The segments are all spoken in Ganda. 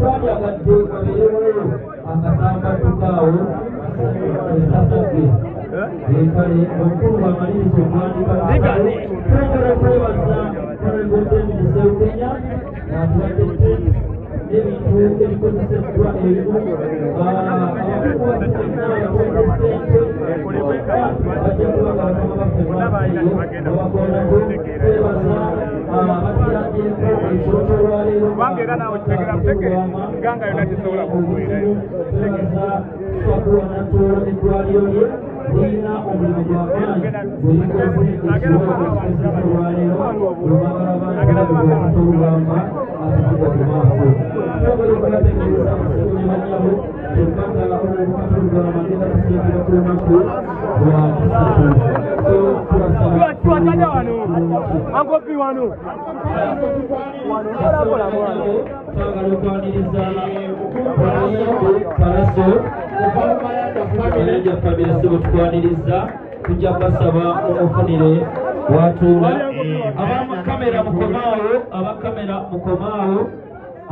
Twandyagadde wabeerewo akasambattukaawo esasagge. Kale omukulu bwamaliriza okuwandika, twongera okwebaza Honorable David Sseukenya atuwadde tent n'ebintu ebikozeseddwa ebimu. Abakungu baffe bonna abatwadde ssente bajja kuba nga bakama baffe maaso babakoonako. Twebaza batuyambyeko ekiro ky'olwaleero. Kubanga era naawe kitegera butegere, ganga yonna tesobola kuggwerayo. Twebaza Swakuwa Natoolo, eddwaliro lye lirina omulimu gw'amaanyi gwe likoze ekiro ekikozesa olwaleero. Lwebagala bantu atugenda ku maaso. Twongera okubategeeza, basebo ne bannyabo, kyokka nga Olwobukatolugamba agenda kusimbibwa ku lunaku lwa kusatu, so tubasaba. Tuwataja wano ankopi wano. Twagala okwaniriza omuyimbi Palaso Mayanja Family. Sebo, tukwaniriza. Tujja kubasaba omufunire watuula. Abakamera mukomaawo, abakamera mukomaawo,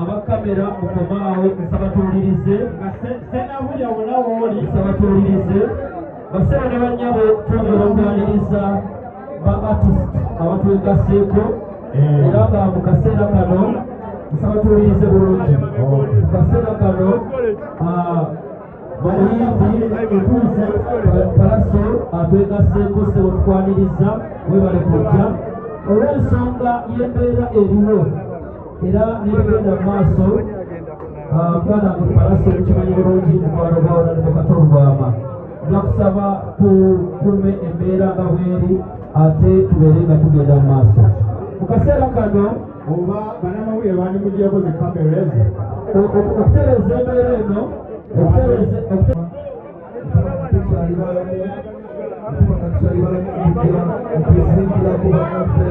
abakamera mukomaawo. Nsaba tuwulirize. Senabulya wona wooli. Nsaba tuwulirize, basebo ne bannyabo. Twongera okwaniriza ba artist abatwegaseeko, era nga mu kaseera kano nsaba tuwulirize bulungi. Mu kaseera kano omuyimbi Palaso atwegaseeko. Sebo, tukwaniriza, webale kujja. Olw'ensonga y'embeera eriwo era n'ebigenda mu maaso, muganda wange Palaso, mukimanyi bulungi, mukwano gwawo ne Kato Lubwama, nja kusaba tukume embeera nga bweri ate tubeere nga tugenda mu maaso mu kaseera kano. Oba bannamawulire bandimugyeko zi kamera ezo. Okutereeza embeera eno, Tukyali balamu, tuba nga tukyali balamu kujja okuzimbirako bannaffe,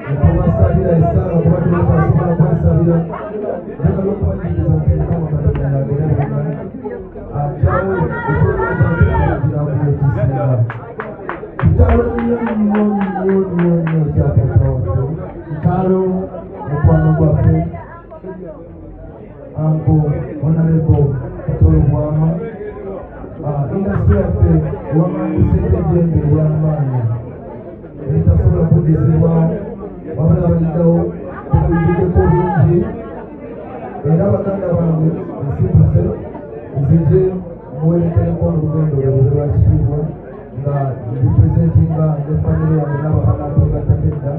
netubasabira esaala kuba tebakyasobola kwesabira. Njagala okubajjukiza nti Mukama Katonda yagera byonna, ajjawo ekyolowooza nti ekisinga. Kitalo nnyo nnyo nnyo nnyo nnyo ekya taata waffe. Kitalo, mukwano gwaffe, Uncle Honorable Kato Lubwama. Industry yaffe ewamanguseeko ejjembe ery'amaanyi eritasobola kuddizibwawo, wabula baliddawo tukuyigiddeko bingi. Era baganda bange, nsituse nzije muwerekereko mu lugendo lwe lwa kitiibwa nga representinga ne famire yange n'abo abanatwegattako edda.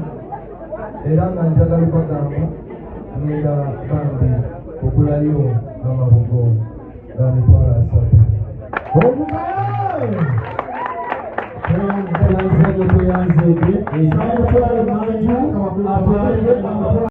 Era nga njagala okubagamba, ngenda bambi kugulayo amabugo ga 300,000. Tweyanze, tweyanzeege. Nsaba mutwale manju.